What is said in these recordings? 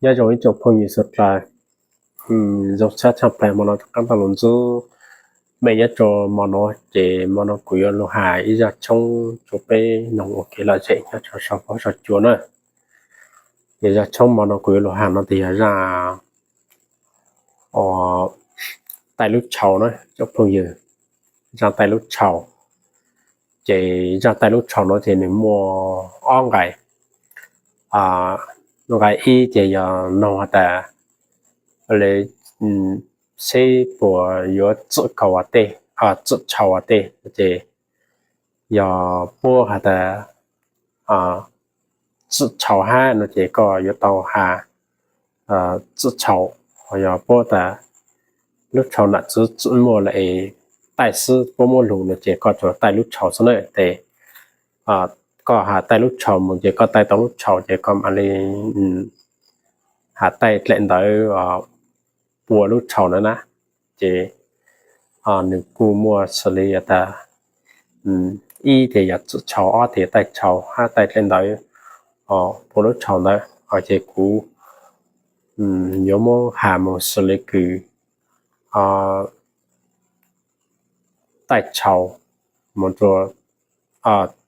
Nyob zoo ib tsoom phooj ywg suav dlawg, zoo sab tshaj plaws hmo no rov qab tau los ntsib mej nyob rua hmo no. Ces hmo no kuv yuav lug has ib zaj tshoob rua peb noog ua kev lom zem nyob rua sau pob sau cua na. Ces zaj tshoob hmo no kuv yuav lug has no tes yog zaj taij lub tshau na tsoom phooj ywg, zaj taij lub tshau. Ces zaj taij lub tshau no ces nws muaj ob nqai. Nqai ib ces yog noog has tas le seb puas yuav txwm kaus ua tej, txwm tshau ua tej, ces yog puab has tas txwm tshau hab no ces koj yuav tau has txwm tshau. Yog puab tas lub tshau nam txwv txwm muaj lawm es taij xwb puab muab lug no ces koj tsuas taij lub tshau xwb na. Ces koj has taij lub tshau mus ces koj taij tau lub tshau ces koj mam li has taij dlaim ntawv pua lub tshau na na. Ces nws kuj muaj xws li tas ib ces yog txwm tshau, ob ces taij tshau hab taij dlaim ntawv pua lub tshau ntawd. Ces kuv yuav muab has mus xws li kws taij tshau, mus rua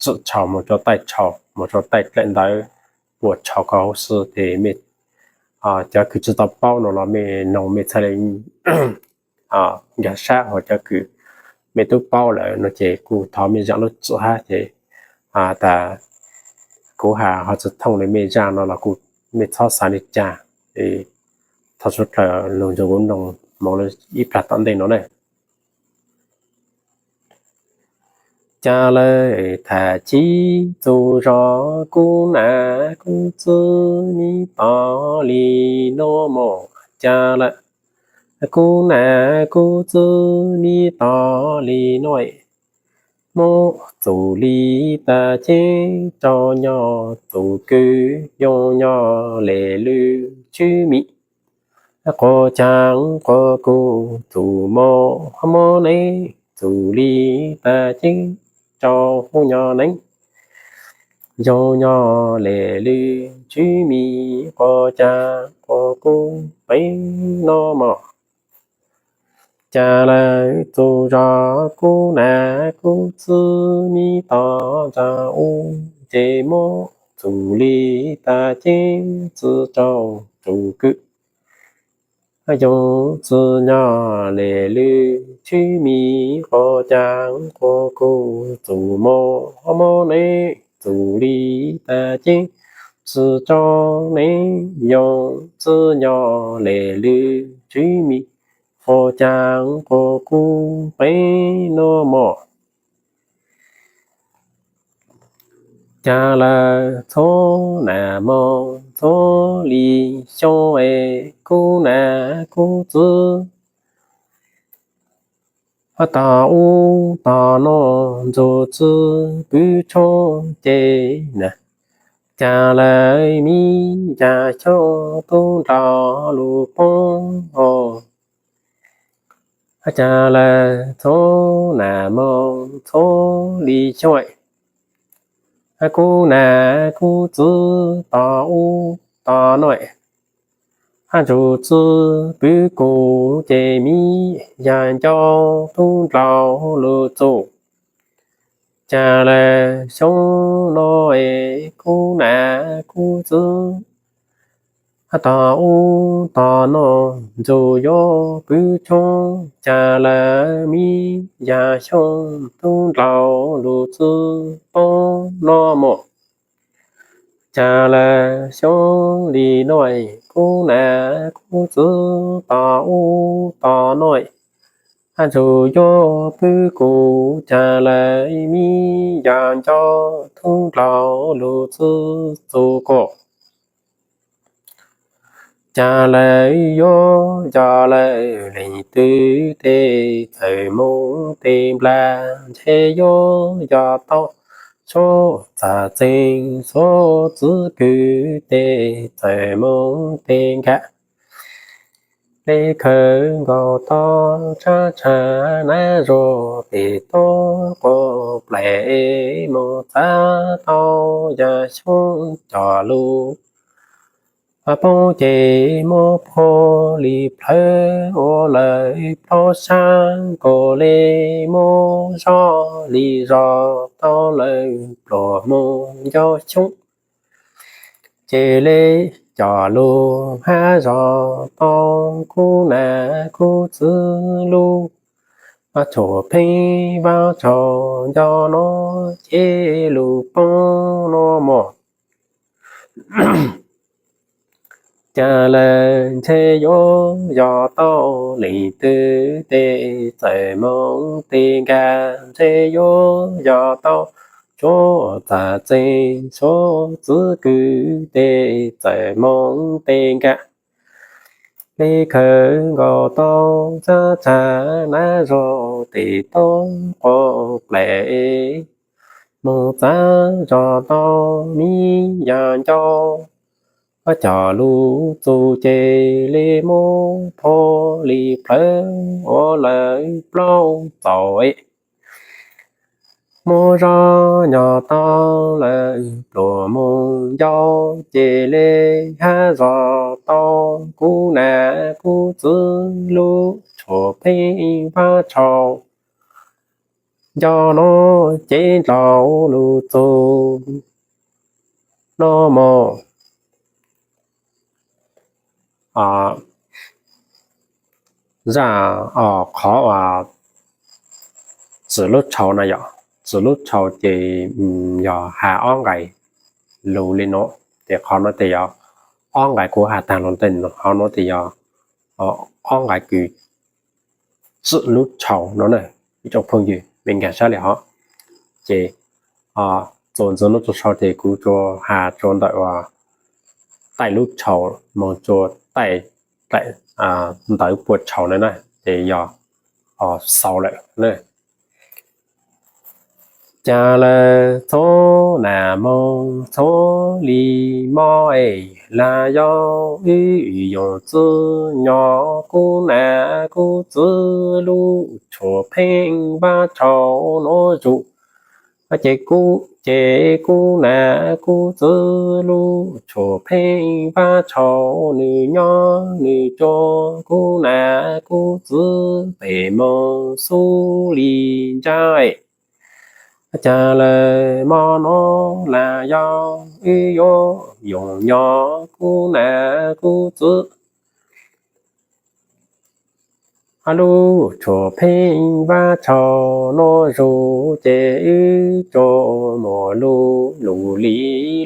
txwm tshau mus rua taij tshau mus rua taij dlaim ntawv pua tshau ko huv xwb ces cov kws tsi tau paub no los mej noog mej txhaj le ncav sab, ho cov kws mej tub paub lawm no ces kuj thov mej zaam lub txim hab. Ces tas kuv has ho tsi thooj le mej zaaj no los kuj mej txhob xav le caag. Thov suav dlawg lug nrug kuv noog moog le ib plag tom ntej no na. Ca lawm tham cib txug zog kub nam kub txwv mib tos li nuav mog. Ca lawm kub nam kub txwv mib tos li nuav, muab txuj li tas ceeb rau nyog txuj kws, yoo nyog le lwm tswv mim, quas caav quas kub txuj mov mob neeb, txuj li tas ceeb rau huv nyog neeb, yoo nyog le lwm tswv mim, quas caav quas kub peeb nuav mog. Ca lawm txug zog kub nam kub txwv mib tos zog ub, ces muab txuj li tas ceeb txwv rau txuj kws, yoo txwv nyog le lwm tswv mim, quas caav quas kub txuj mov mob neeb, txuj li tas ceeb txwv rau neeb, yoo txwv nyog le lwm tswv mim, quas caav quas kub peeb nuav mog. Ca lawm txhua nam moog txhua li xyoo es, kub nam kub txwv tog ub tog nuav ntxug txwv pwv tshoob ces na, ca lawm mib yaam xyoo tub dlaus lug poob os. Ca lawm txhua nam moog txhua li xyoo, kub nam kub txwv tog ub tog nuav, ntxug txwv pwv kuv ces mib yaam ncau tub dlaus lug txug. Ca lawm xyoo nuav es kub nam kub txwv tog ub tog nuav ntxug yuav pwv tshoob, ca lawm mib yaam xyoo tub dlaus lug txwv poob nuav mog. Ca lawm xyoo li nuav kub nam kub txwv tog ub tog nuav, ntxug yuav pwv kuv, ca lawm mib yaam ncau tub dlaus lug txwv txug kuv. Ca lawm yuav yog lawm leej twg tes txawm moog tes nplag, ntshe yuav yog tau suav txaj txeeg suav txwv kws tes txawm moog tes nkag. Le khawv nkaus tog tshab tshab nab zuag pem tuab quas plaim es moog txav tau yaam xyoo coj lug poob ces muab phua li plhawv ua lawm plaub sab, kaus li muab zoj li zos tau lawm pluas moo ncauj xyoob. Ces li coj lug hab zos tau kub nam kub txwv lub tshuaj pheej vab tshau nco no ces lug poob no mog. Cas lawm ntshe yuav yog tau leej twg tej txawm moog tej nkag, ntshe yuav yog tau tsuav txaj txeeg suav txwv kwv tej txawm moog tej nkag. Li khawv nkaus tau txhab txhab nab zog tes tau quas plaim, moog txav zog tau miv yam ncau, coj lug txug ces li muab phua li plhawv ua lawm plaub txaus. Muab zog nco tau lawm pluas moo ncauj ces li hab zog tau kub nam kub txwv lub tshuaj pheej vab tshau nco no ces dlaus lug txug no mog. Zaj qhov uas txwm lub tshau no yog, txwm lub tshau ces yog has ob nqai lug li no, ces qhov no ces yog ob nqai kuv has taag lug tej hov no ces yog ob nqai kws txwm lub tshau no na. Ib tsoom phooj ywg mej nkag sab li hov, ces txuas ntxiv lub tshau ces kuv tsuas has tsuas ntawm uas taij lub tshau moog tsuas taij ntawv puas tshau na na, ces yog xaus lawm. Cas lawm txhua nam moog txhua li mob es, lam yog wb yoog txwv nyo kub nam kub txwv lub tshuaj pheej vab tshau nuav zus. Ces kub, ces kub nam kub txwv lub tshuaj pheej vab tshau, nws nyob nws tsuas kub nam kub txwv pem moog xub li ntsab. Cas lawm mob no lam yog wb yuav yoog nyo kub nam kub txwv lub tshuaj pheej vab tshau nuav zus, ces wb tsuas muaj lug lug li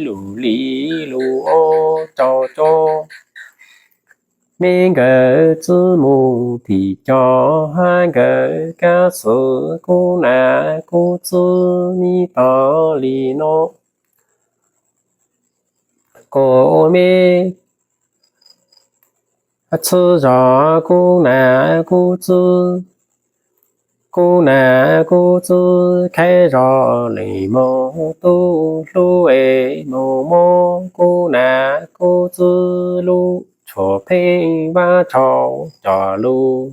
lug li lug ua rau tsuas mej nkawd txwv mus tim cov hab nkawd kab xwm kub nam kub txwv mib tog li no. Kuas mej txhwb zog kub nam kub txwv, kub nam kub txwv khaib zog leej moog tub hlub es moog muab kub nam kub txwv lub tshuaj pheej vab tshau coj lug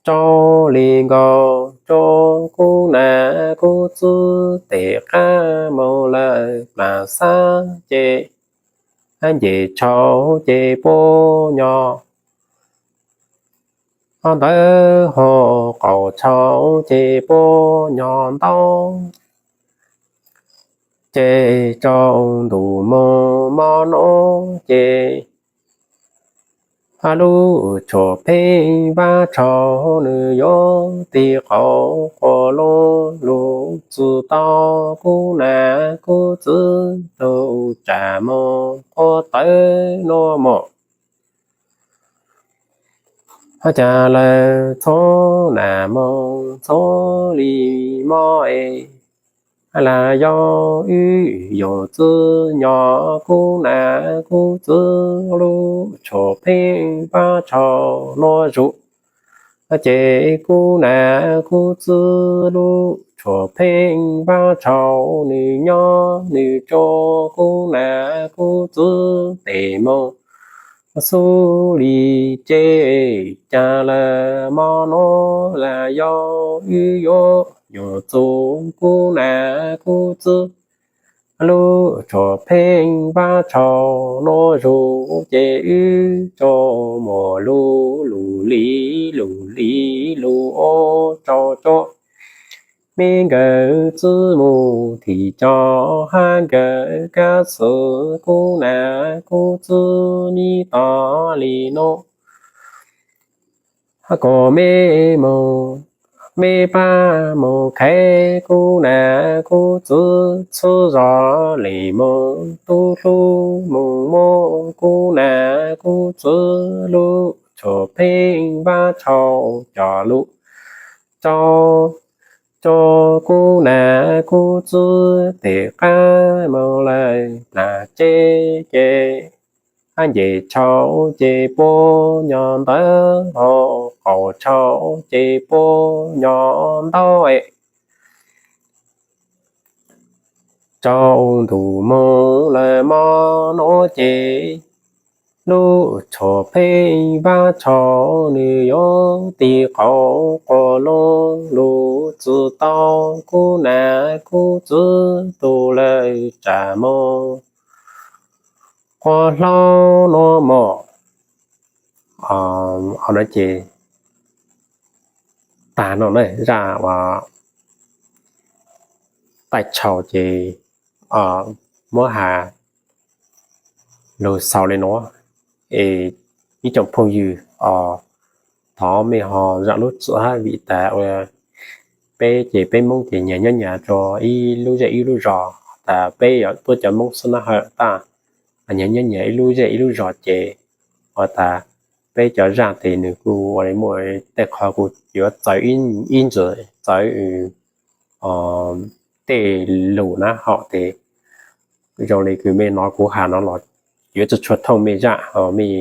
rau li nkaus rua kub nam kub txwv tej qab moog lawm plag xab ces nce tshau ces puab nyo ntawv hov qaum tshau ces puab nyo ntau ces rau ntuj moog mob no ces lub tshuaj pheej vab tshau nws yuav tig qaum quas lug lug txug tau kub nam kub txwv tug tsam moog quas tawv nuav mog. Cas lawm txhua nam moog txhua li mob es, lam yog wb yoog txwv nyo kub nam kub txwv lub tshuaj pheej vab tshau nuav zus. Ces kub nam kub txwv lub tshuaj pheej vab tshau nws nyob nws tsuas kub nam kub txwv tej moog xub li ces. Cas lawm mob no lam yog wb yuav yoog txwv kub nam kub txwv lub tshuav pheej vab tshau nuav zus ces wb tso muag lug lug li lug li lug ua rau cov me nkawd txwb mus thim cov hab nkawd kab xwm kub nam kub txwb nib tos li nuav. Kom me mus, me pab mus khev kub nam kub txwb txhub zog li mus tub hlub mus muab kub nam kub txwb lub tshuav pheej vab tshau cov lub tso, tso kub nam kub txwb tes qab mus lawm plam tseb ces hab nce tshau ces puab nyo ntawd hos qaum tshau ces puab nyo ntau tsaus ntuj moog lawm mog nuav ces lub tshuav pheej vab tshau nws yuav tig qaum quas lug lug txwv tau kub nam kub txwb tug lawm tsam moog quas hlaub nuav mog. Ces tag no na zaj uas taij tshau ces muab has lug xaus li nuav. Es ib tsoom phooj ywg, thov mej ho zam lub txim hab vim tas ua peb ces peb Moob ces nyias nyob nyias rua ib lub zej ib lub zos, tas peb tuab cov Moob xwb na hawm tas nyias nyob nyias ib lub zej ib lub zos ces ua tas peb cov zaj tes nws kuj ua li muaj tej qho kuj yuav txawv ib ntsis, txawv tej lus na hom tes zoo li kws mej nov kuv has no los yuav tsi tshua thooj mej zaj, mej,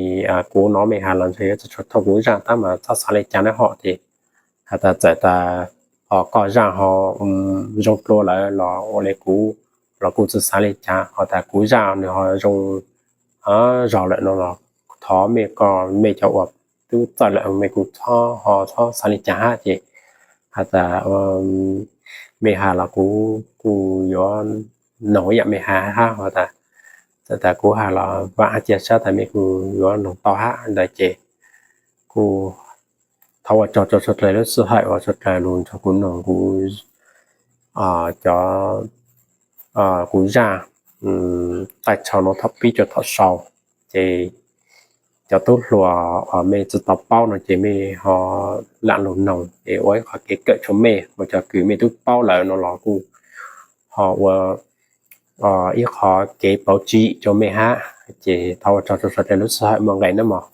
kuv nov mej has los ntshe yuav tsi tshua thooj kuv zaj tab mas txhob xav li cas na hom tes has tas txawm tas koj zaj ho zoo dlua lawm los ua li kuv los kuj tsi xav li cas, ho tas kuv zaj nws ho zoo zog lawm no los thov mej, koj mej cov uas tub txawj lawm mej kuj txhob ho txhob xav li cas hab ces has tas mej has los kuv kuj yuav noog ib yam mej has hab, ho tas txawm tas kuv has los vam hab cia sab tas mej kuj yuav noog tau hab ntawd ces kuj thov ua tsaug rua suav dlawg lub sij hawm uas suav dlawg lug nrog kuv noog kuv cov, kuv zaj taij tshau no thaum pib rua thaum sau. Ces cov tub hluas uas mej tsi tau paub no ces mej ho lam lug noog es ua ib qho kev kawm rua mej, ua cov kws mej tub paub lawm no los kuj ho ua ib qho kev pauv tswv yim rua mej hab. Ces thov ua tsaug rua suav dlawg lub sij hawm muaj nqis nawb mog.